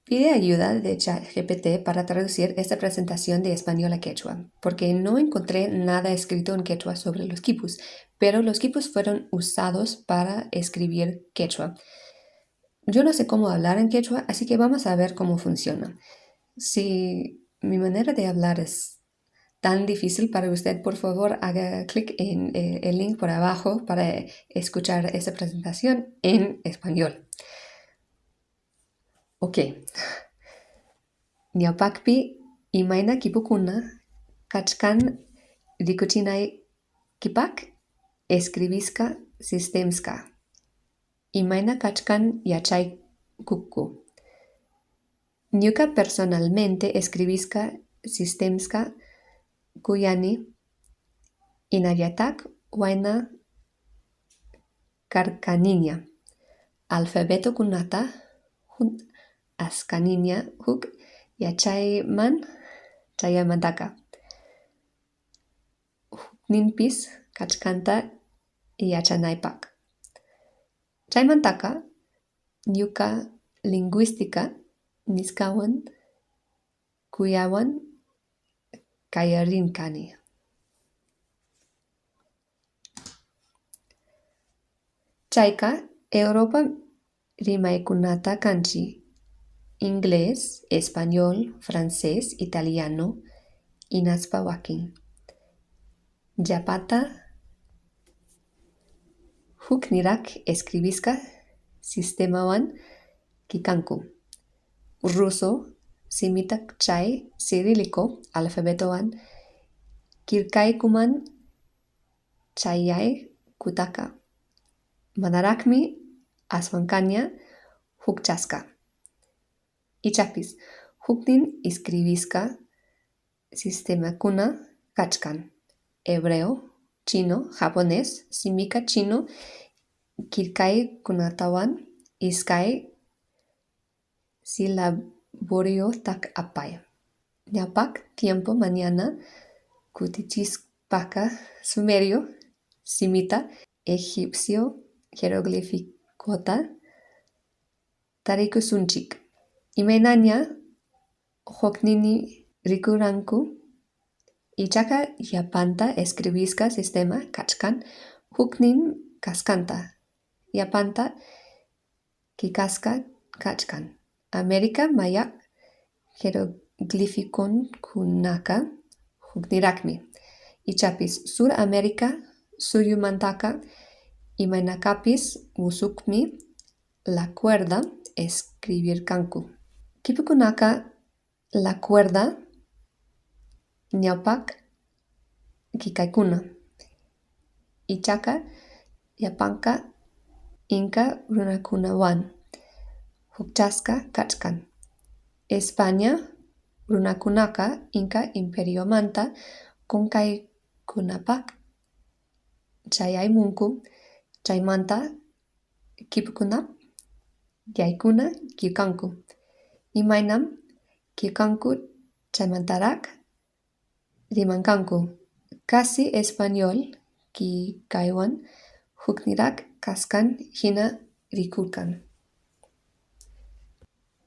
Pide ayuda de ChatGPT para traducir esta presentación de español a quechua, porque no encontré nada escrito en quechua sobre los quipus, pero los quipus fueron usados para escribir quechua. Yo no sé cómo hablar en quechua, así que vamos a ver cómo funciona. Si mi manera de hablar es tan difícil para usted, por favor haga clic en el link por abajo para escuchar esta presentación en español. Ok. Ñawpaqpi imayna quipukuna kachkan rikuchinaykipaq escribisqa sistemsqa. Imayna kachkan yachaykuqku. Ñuqa personalmente escribisqa sistemsqa kuyani hinallataq wayna karqaniña. Alfabetokunata hunt'asqaniña huk yachayman chayaymantaqa. Hukninpis kachkanta yachanaypaq. Chaymantaqa ñuqa lingüística nisqawan kuyaywan qallarirqani. Chayqa Europa rimaykunata kanchik: inglés, español, francés, italiano, hinaspa wakin. Llapanta hukniraq escribisqa sistemawan qillqanku. Ruso simita chay cirílico alfabetowan qillqaykuman chayaykutaqa manaraqmi aswanqaña hukchasqa. Ichapis huknin escribisqa sistemakuna kachkan: hebreo, chino, japonés simiqa chino qillqaykunatawan iskay silaboriyuqta apay. Ñawpaq tiempo mañana kutichispaqa sumerio simita egipcio jeroglificota tarikusunchik. Imaynaña hukninmi rikuranku ichaqa llapanta escribisqa sistema kachkan huknin kasqanta. Llapanta qillqasqa kachkan. América mayaq jeroglificonkunaqa hukniraqmi. Ichapis Sur América suyumantaqa imaynakaqpis musuqmi la cuerda escribirqanku. Quipukunaqa la cuerda ñawpaq qillqaykuna. Ichaqa llapanqa inka runakunawan hukchasqa kachkan. España runakunaqa Inka imperiomanta qunqaykunapaq chayamunku chaymanta quipukunap yaykuna qillqanku. Imaynam qillqanku chaymantaraq rimanqanku. Casi español qillqaywan hukniraq kasqan hina rikurqan.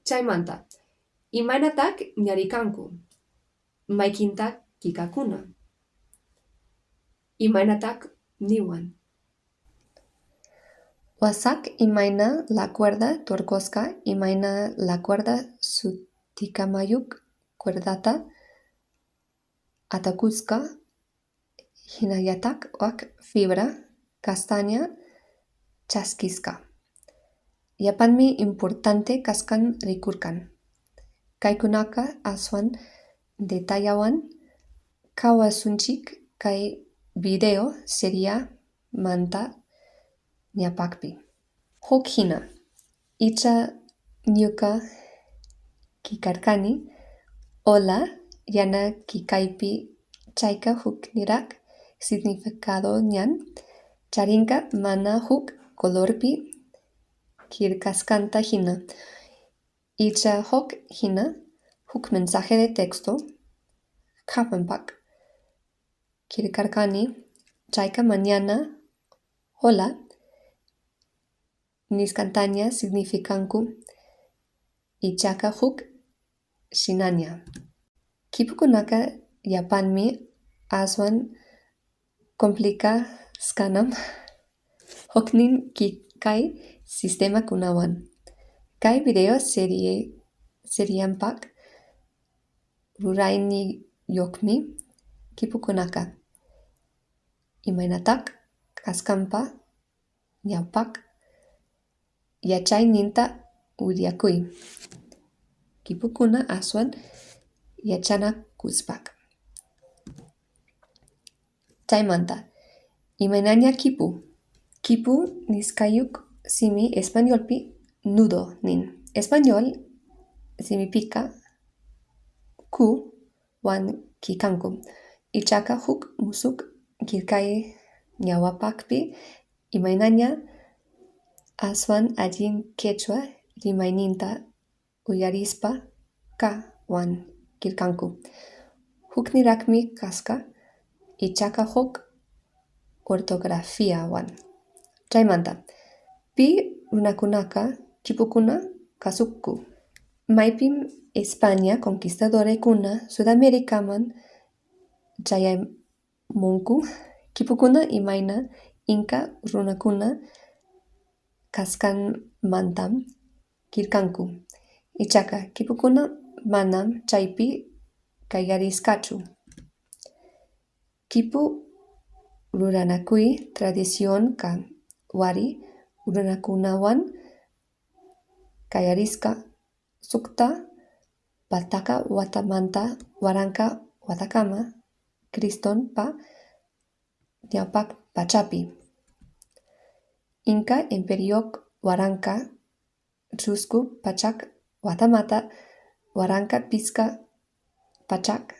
Chaymanta, imaynataq ñarikanku? Mayqintaq qillqakuna? Imaynataq niwan? Wasaq imayna la cuerda turqusqa imayna la cuerda sutikamayuq cuerdata atakusqa hinallataq wak fibra castaña chaskisqa. Llapanmi importante kasqan rikurqan. Kaykunaqa aswan detallawan qawasunchik kay video seriamanta ñawpaqpi. Huk hina, icha ñuqa qillqarqani hola yana qillqaypi chayqa hukniraq significadoñan charinqa mana huk colorpi qillqasqanta hina. Icha huk hina huk mensaje de texto qhawanpaq qillqarqani chayqa mañana hola nisqantaña significanku. Ichaqa huk shinaña. Kipukunaqa llapanmi aswan complicasqanam huknin qillqay sistemakunawan. Kay video serienpaq rurayniyuqmi kipukunaqa. Imaynataq kasqanpa ñawpaq yachayninta willakuy. Kipukuna aswan yachanakuspaq. Chaymanta, imaynaña kipu? Kipu nisqayuq simi españolpi nudo nin. Español simipiqa ku wan qillqanku. Ichaqa huk musuq qillqay ñawpaqpi imaynaña aswan allin quechua rimayninta uyarispa ka wan qillqanku. Hukniraqmi kasqa ichaqa huk ortografiawan. Chaymanta, pi runakunaqa kipukuna kasuqku? Maypim España conquistadorekuna Sudamericaman chayamunku kipukuna imayna Inka runakuna kasqanmantam qillqanku. Ichaqa kipukuna manam chaypi qallarisqachu. Kipu ruranakuy tradicionqa Wari runakunawan qallarisqa 600 watamanta 1000 watakama Cristonpa ñawpaq pachapi. Inka imperioq 1600 watamanta 1503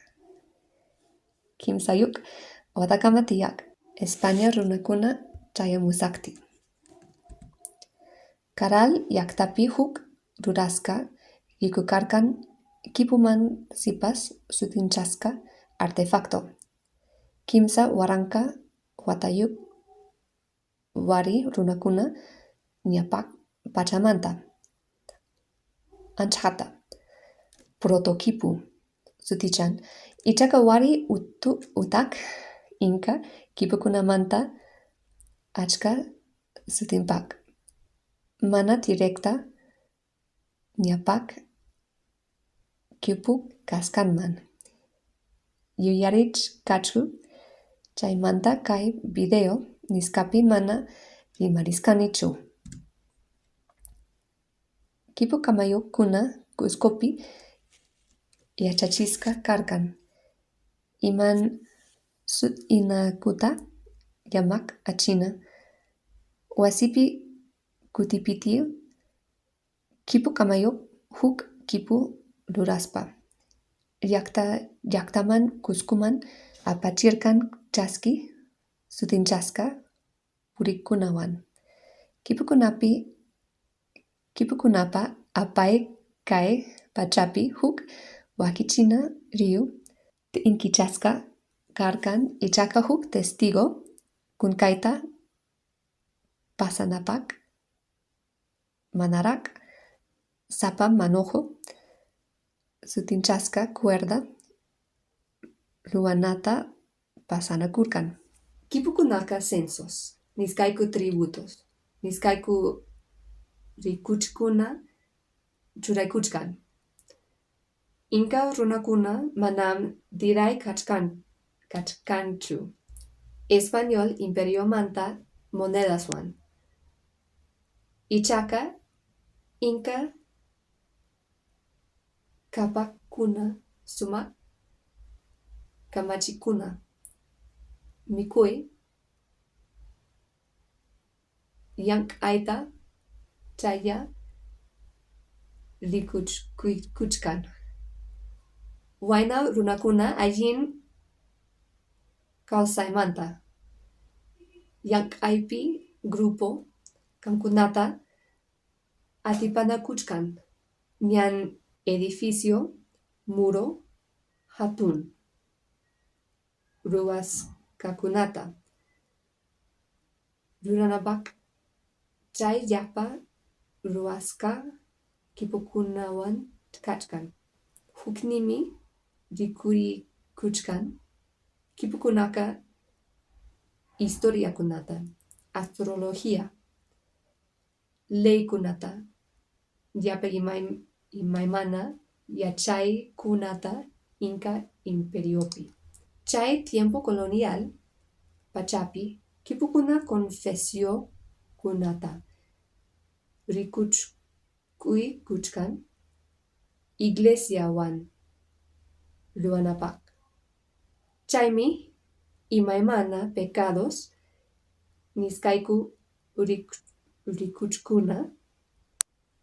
watakama tiyaq España runakuna chayamusaqtin. Caral llaqtapi huk rurasqa rikukarqan kipuman sipas sutinchasqa artefacto. 3000 watayuq Wari runakuna ñawpaq pachamanta. Anchata. Protokipu sutichan. Ichaqa Wari utaq Inka kipukunamanta achka sutinpaq. Mana directa ñawpaq kipu kasqanman. Yuyarichkachu chaymanta kay video nisqapi mana rimarisqanichu. Kipu kamayuqkuna Cuscopi yachachisqa karqan. Iman sut'inakuta llamaq achina. Wasipi kutipitiy kipu kamayuq huk kipu ruraspa. Llaqta llaqtaman Cuscoman apachirqan chaski sutinchasqa puriqkunawan. Kipukunapi kipukunapa apay kay pachapi huk wakichina riyu t'inkichasqa karqan ichaqa huk testigo kunkayta pasanapaq manaraq sapa manojo sutinchasqa cuerda ruwanata pasanakurqan. Kipukunaqa censos, nisqayku tributos, nisqayku rikuchkuna churaykuchkan. Inka runakuna manam diray kachkanchu. Español imperiomanta monedaswan. Ichaqa Inka qhapaqkuna sumaq kamachikuna. Mikhuy llamk'ayta chaylla rikuchkuykuchkan. Wayna runakuna allin kawsaymanta. Llamk'aypi grupo qankunata atipanakuchkan. Ñan edificio muro hatun ruwasqakunata ruranapaq chay llapa ruwasqa kipukunawan kachkan. Hukninmi rikurikuchkan kipukunaka historiakunata, astrología, leykunata, llapa imaymana yachaykunata Inca imperiopi. Chay tiempo colonial pachapi kipukuna confesiokunata rikuchkuykuchkan iglesiawan ruwanapaq. Chaymi imaymana pecados niskayku rikuchkuna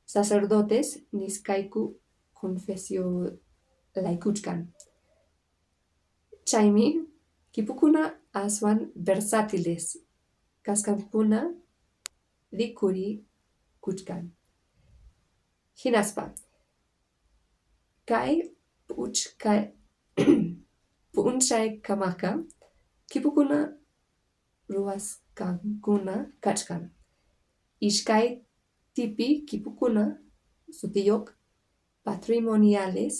sacerdotes niskayku confesiolaykuchkan. Chaymi kipukuna aswan versátiles kaskankuna rikurikuchkan. Hinaspa kay p'unchaykamaqa kipukuna ruwaskankuna kachkan. Iskay tipi kipukuna sutiyuq patrimoniales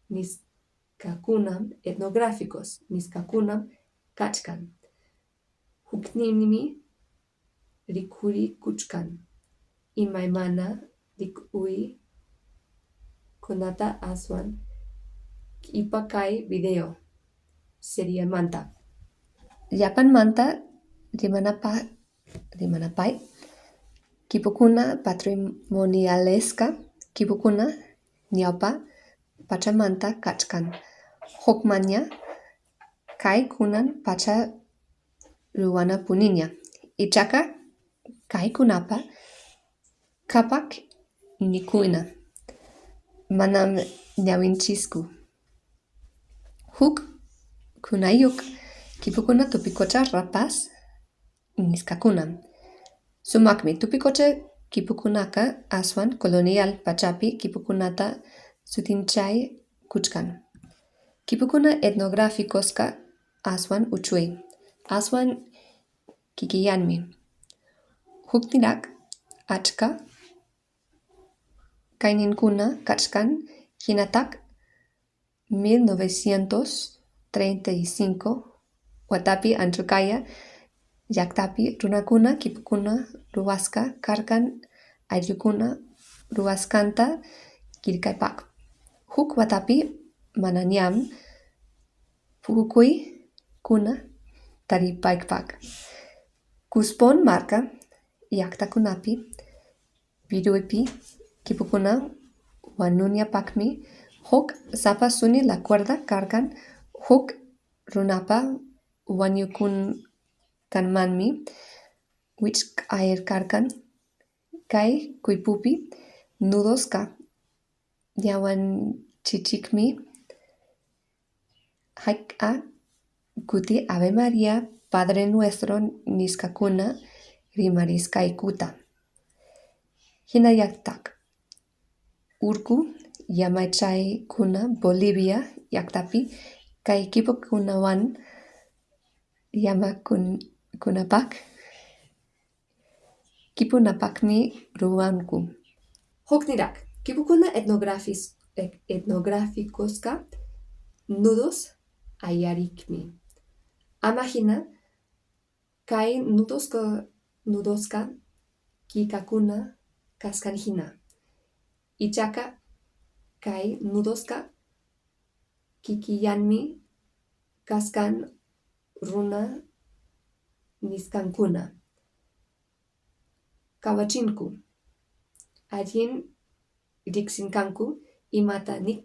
niskakunam etnográficos niskakunam kachkan. Hukninmi rikurikuchkan imaymana kunata aswan qhipa kay video seriemanta. Llapanmanta rimanapay kipukuna patrimonialesqa kipukuna ñawpa pachamanta kachkan hukmanña kay kunan pacha ruwanapuniña. Ichaqa kaykunapa qhapaq ninkuna manam ñawinchischu. Huk kunayuq kipukuna Tupicocha rapaz niskakunam. Sumaqmi Tupicocha kipukunaqa aswan colonial pachapi kipukunata sutinchay kuchkan. Kipukuna etnográficosqa aswan uchuy, aswan kikillanmi. Hukniraq achka kayninkuna kachkan hinataq 1935 watapi Anchocaya llaqtapi runakuna kipukuna ruwasqa karqan ayllukuna ruwasqanta qillqaypaq. Huk watapi manañam puquykuna taripaypaq. Cuspón marka llaqtakunapi Piruwpi kipukuna wanuñapaqmi huk sapa suni la cuerda karqan huk runapa wañukunqanmanmi wichq'aykarqan kay quipupi nudosqa qawanchichikmi hayk'a kuti Ave María, Padre Nuestro nisqakuna rimarisqaykuta. Hinallataq urqu llamachaykuna Bolivia llaqtapi kay kipukunawan llamakunapaq kipunapaqmi ruwanku. Hukniraq kipukuna etnográficosqa nudos ayariqmi. Ama hina kay nudosqa qillqakuna kasqan hina. Ichaqa kay nudosqa kikillanmi kasqan runa nisqankuna. Qawachinku allin riqsinqanku imata niq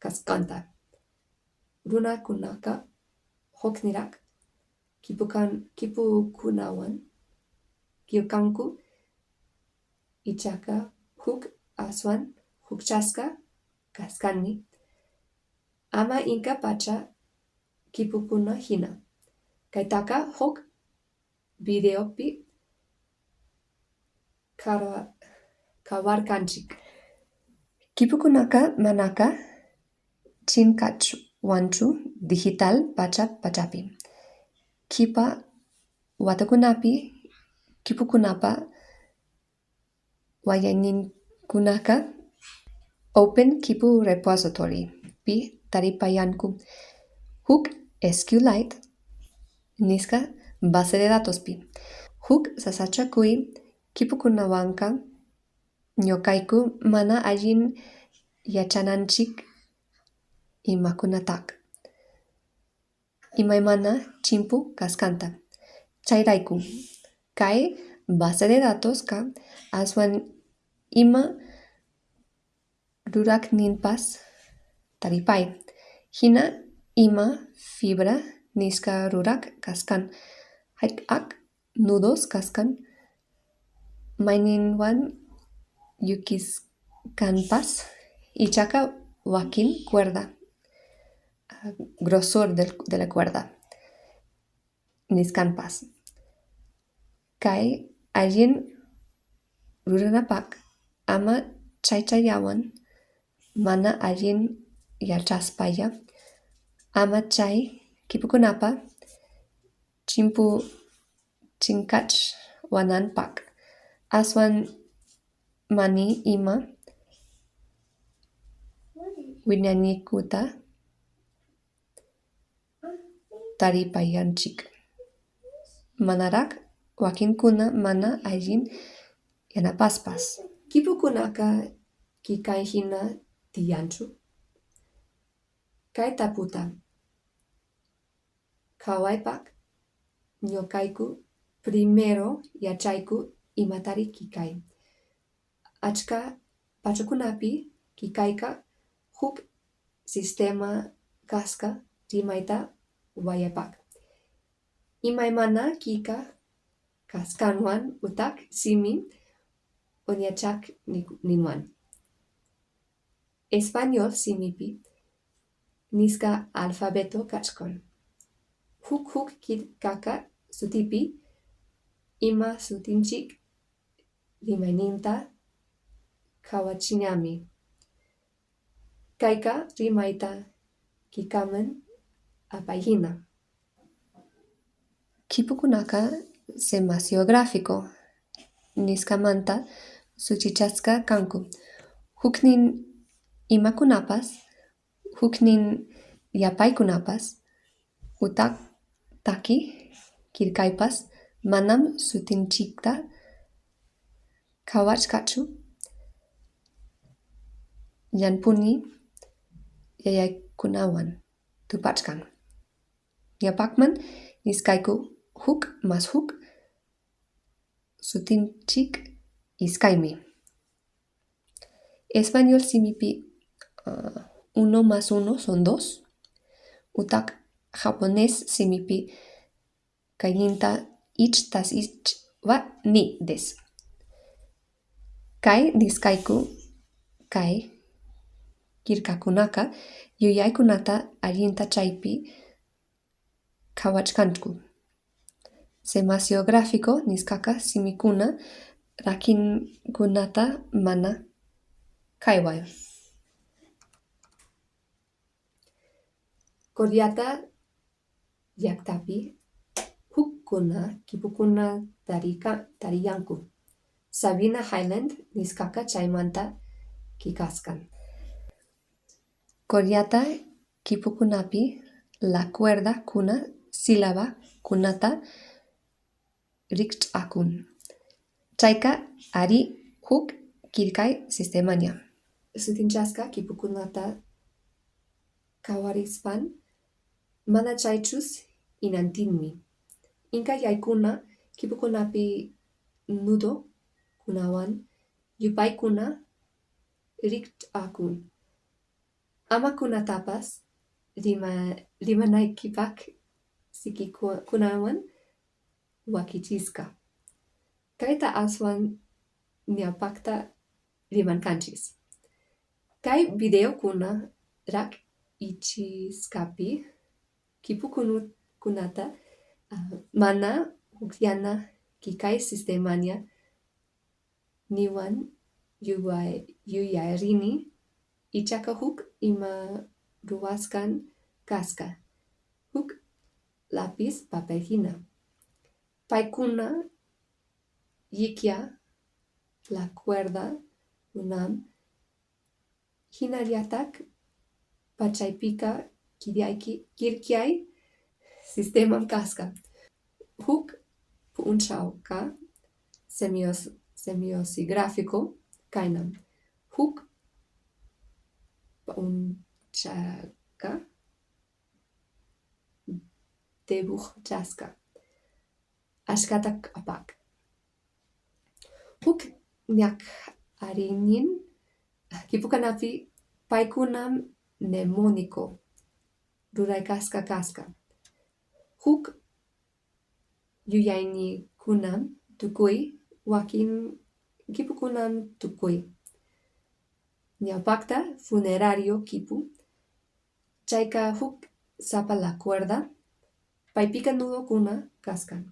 kasqanta. Runakunaqa hukniraq kipukunawan qillqanku ichaqa huk aswan hukchasqa kasqanmi ama Inca pacha kipukuna hina. Kaytaqa huk videopi qawarqanchik. Kipukunaqa manaqa chinkachwanchu digital pacha pachapi. Qhipa watakunapi kipukunapa Kunaka Open Khipu Repository pi taripayanku huk SQLite nisqa base de datos pi. Huk sasachakuy khipukunawanqa ñuqayku mana allin yachananchik imakunataq imaymana chimpu kasqanta. Chayrayku kay base de datos ka aswan ima ruraqninpas taripay, hina ima fibra nisqa ruraq kasqan, hayk'aq nudos kasqan, mayninwan lluqsisqanpas, ichaqa wakin cuerda, grosor de la cuerda nisqanpas. Kay allin ruranapaq ama chaychallawan mana allin yachaspalla ama chay khipukunapa chimpu chinkachwananpaq aswan mani ima wiñayninkuta taripayanchik. Manaraq wakinkuna mana allin yanapaspas. Khipukunaqa kikayhina tiyanchu? Kay taputa qhawaypaq ñuqayku primero yachayku imatari kikay. Achka pachakunapi kikayqa huk sistema kasqa rimayta wayapaq. Imaymana kika kasqanwan utaq simi uñachaqninwan. Español simipi nisqa alfabeto kachkan. Huk huk killqaqa sutipi ima sutinchik rimayninta qhawachinami. Kayqa rimayta kikaman apayhina. Khipukunaqa semasiográfico nisqamanta sutichasqa kanku. Huknin imakunapas, huknin yapaykunapas utaq taki qillqaypas manam sutinchikta qhawachkanchu llanpuni yuyaykunawan tupachkan. Ñawpaqman nisqayku huk mas huk sutinchik iskaymi. Español simipi uno más uno son dos. Utaq japonés simipi kayninta ich tas ich wa ni desu. Kay nisqayku kay qillqakunaqa yuyaykunata allinta chaypi qhawachkanku. Semasiográfico nisqaqa simikuna rakinkunata mana qhawan. Quriyata llaqtapi hukkuna khipukuna tariyanku. Sabina Highland nisqaqa chaymanta kikasqan. Quriyata khipukunapi la cuerda kuna sílaba kunata rikch'akun. Chayqa ari huk qillqay sistemaña. Sutinchasqa khipukunata qhawarispan mana chaychus hinantinmi. Inka yaykuna khipukunapi nudo kunawan yupaykuna rikch'akun. Ama kunatapas rimanaykipaq siqikunawan wakichisqa. Kayta aswan ñawpaqta rimankanchis. Kay videokuna rak'ichisqapi khipukunata mana hukllana kikay sistemaña niwan yuyarini ichaqa huk ima ruwasqan kasqa huk lápiz papel hina. Paykuna lliklla la cuerda Kipukunam hinallataq pachaypiqa qillqay sistemam kasqa. Huk p'unchawqa semiosigráfico kaynam. Huk p'unchawqa dibuhachasqa askhata qhapaq. Huk ñak'ariynin kipukunapi paykunam mnemónico ruraykasqa kasqa. Huk yuyayninkunam tukuy wakin kipukunam tukuy. Ñawpaqta funerario kipu, chayqa huk sapa la cuerda, paypiqa nudokuna kasqan.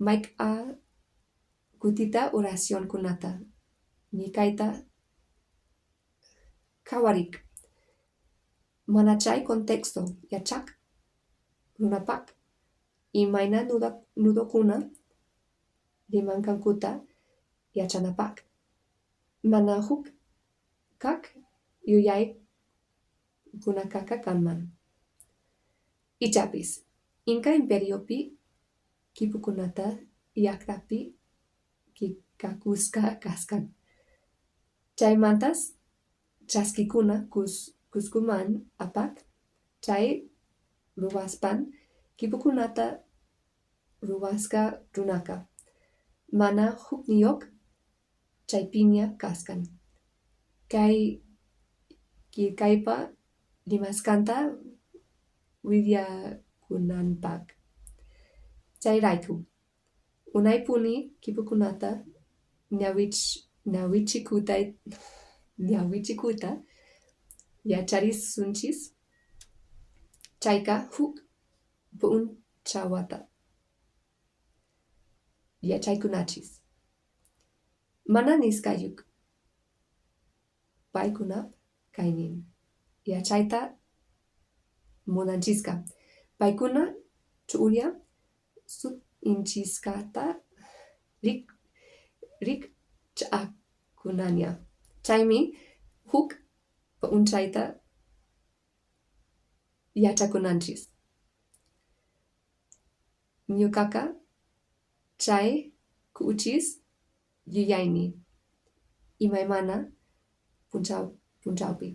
Mayk'a kutita oracionkunata ñiqayta qhawariq. Mana chay contexto yachaq runapaq imayna nudokuna rimanqankuta yachanapaq. Mana huk kaq yuyaykunaqaqa kanman. Ichapis, Inka Imperiopi kipukunata llaqtapi qillqakusqa kasqan. Chaymantas chaskikuna Cuscoman apaq chay ruwaspan kipukunata ruwasqa runaqa. Mana hukniyuq chaypiña kasqan. Kay qillqaypa rimasqanta willakunanpaq. Chayrayku, unaypuni kipukunata ñawichikuyta yacharisunchis chayqa huk p'unchawta yachaykunachis. Mana nisqayuq paykunap kaynin yachayta munanchisqa. Paykuna ch'uya sut'inchisqata rikch'akunaña. Chaymi huk p'unchayta yachakunanchis. Ñuqaqa chay kuchis yuyayni imaymana p'unchawpi.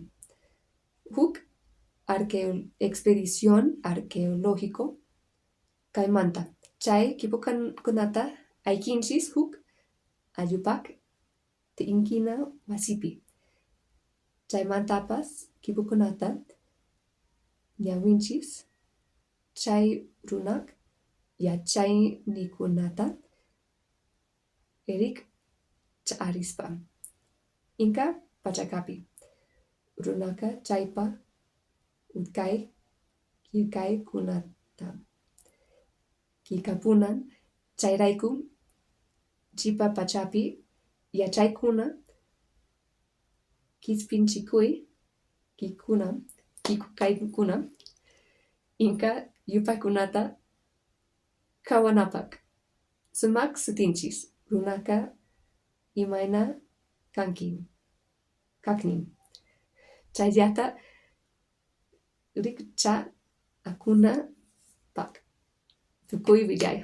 Huk expedición arqueológico kaymanta. Chay kipukunata ayqinchis huk ayllupaq t'inkina wasipi. Chaymantapas kipukunata ñawinchis chay runaq yachayninkunata rikch'arispa. Inka pachakapi runaqa chaypa utqay qillqaykunata qillqapunan chayrayku qhipa pachapi yachaykuna qispinchikuy qillqaykuna Inka yupaykunata qhawanapaq. Sumaq sutinchis runaqa imayna kankin kaqnin. Chayllata rikch'akunapaq. Tukuy willay.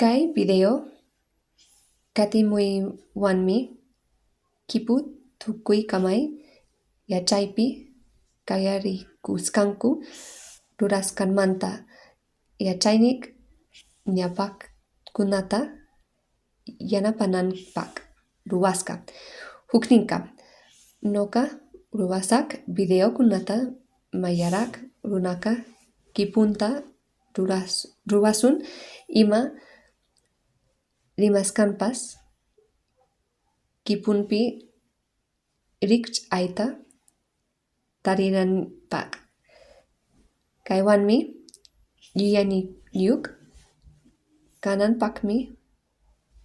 Kay video qatimuywanmi kipu tukuy kamay yachaypi qallarikusqanku rurasqanmanta yachayniq ñawpaqkunata yanapananpaq ruwasqa. Hukninqa, nuqa ruwasaq videokunata mayllaraq runaqa kipunta ruwasun ima rimasqanpas kipunpi rikch'ayta tarinanpaq. Kaywanmi yuyayniyuq kananpaqmi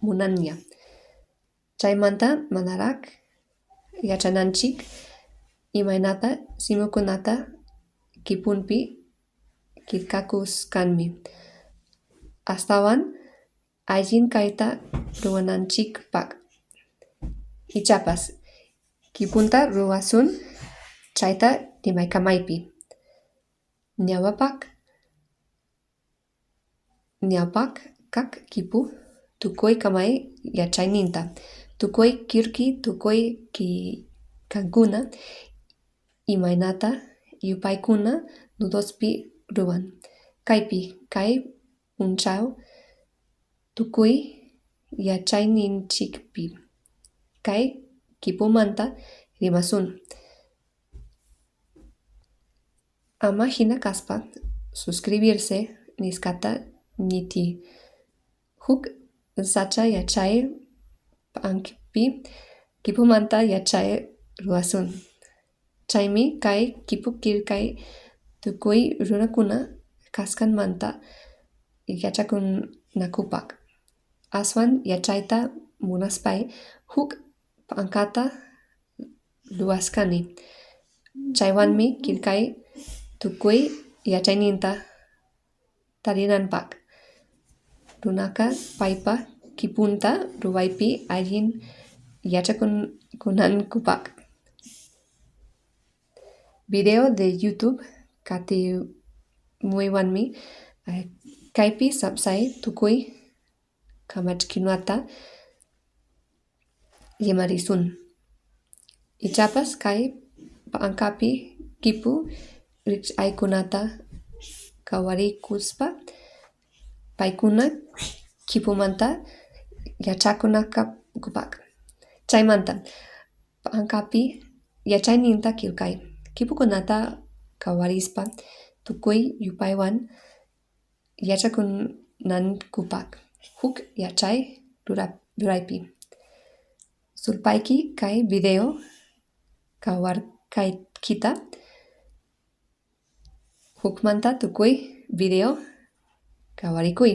munanña. Chaymanta manaraq yachananchik imaynata simikunata kipunpi qillqakusqanmi. Astawan Allin kayta ruwananchikpaq. Ichapas kipunta ruwasun chayta rimaykamaypi. Ñawpaq kaq kipu tukuy kamay yachayninta, tukuy kirki tukuy qillqakuna imaynata yupaykuna nudospi ruwan. Kaypi kay punchaw tukuy yachayninchikpi kay kipumanta rimasun. Ama hina kaspa suscribirse nisqata ñitiy. Huk sacha yachay p'anqapi kipumanta yachay ruwasun. Chaymi kay kipu qillqay tukuy runakuna kasqanmanta yachakunankupaq. Aswan yachayta munaspay huk p'anqata ruwasqani. Chaywanmi qillqay tukuy yachayninta tarinanpaq. Runaqa paypa kipunta ruwaypi allin yachakunankupaq. Video de YouTube qatimuywanmi kaypi sapsay tukuy kamachiykunata rimarisun. Ichapas kay p'anqapi kipu rikch'aykunata qhawariykuspa paykuna kipumanta yachakunankupaq. Chaymanta p'anqapi yachayninta qillqay. Kipukunata qhawarispa tukuy yupaywan yachakunankupaq huk yachay ruraypi. Sulpayki kay video qhawarqaykita hukmanta tukuy video qhawarikuy.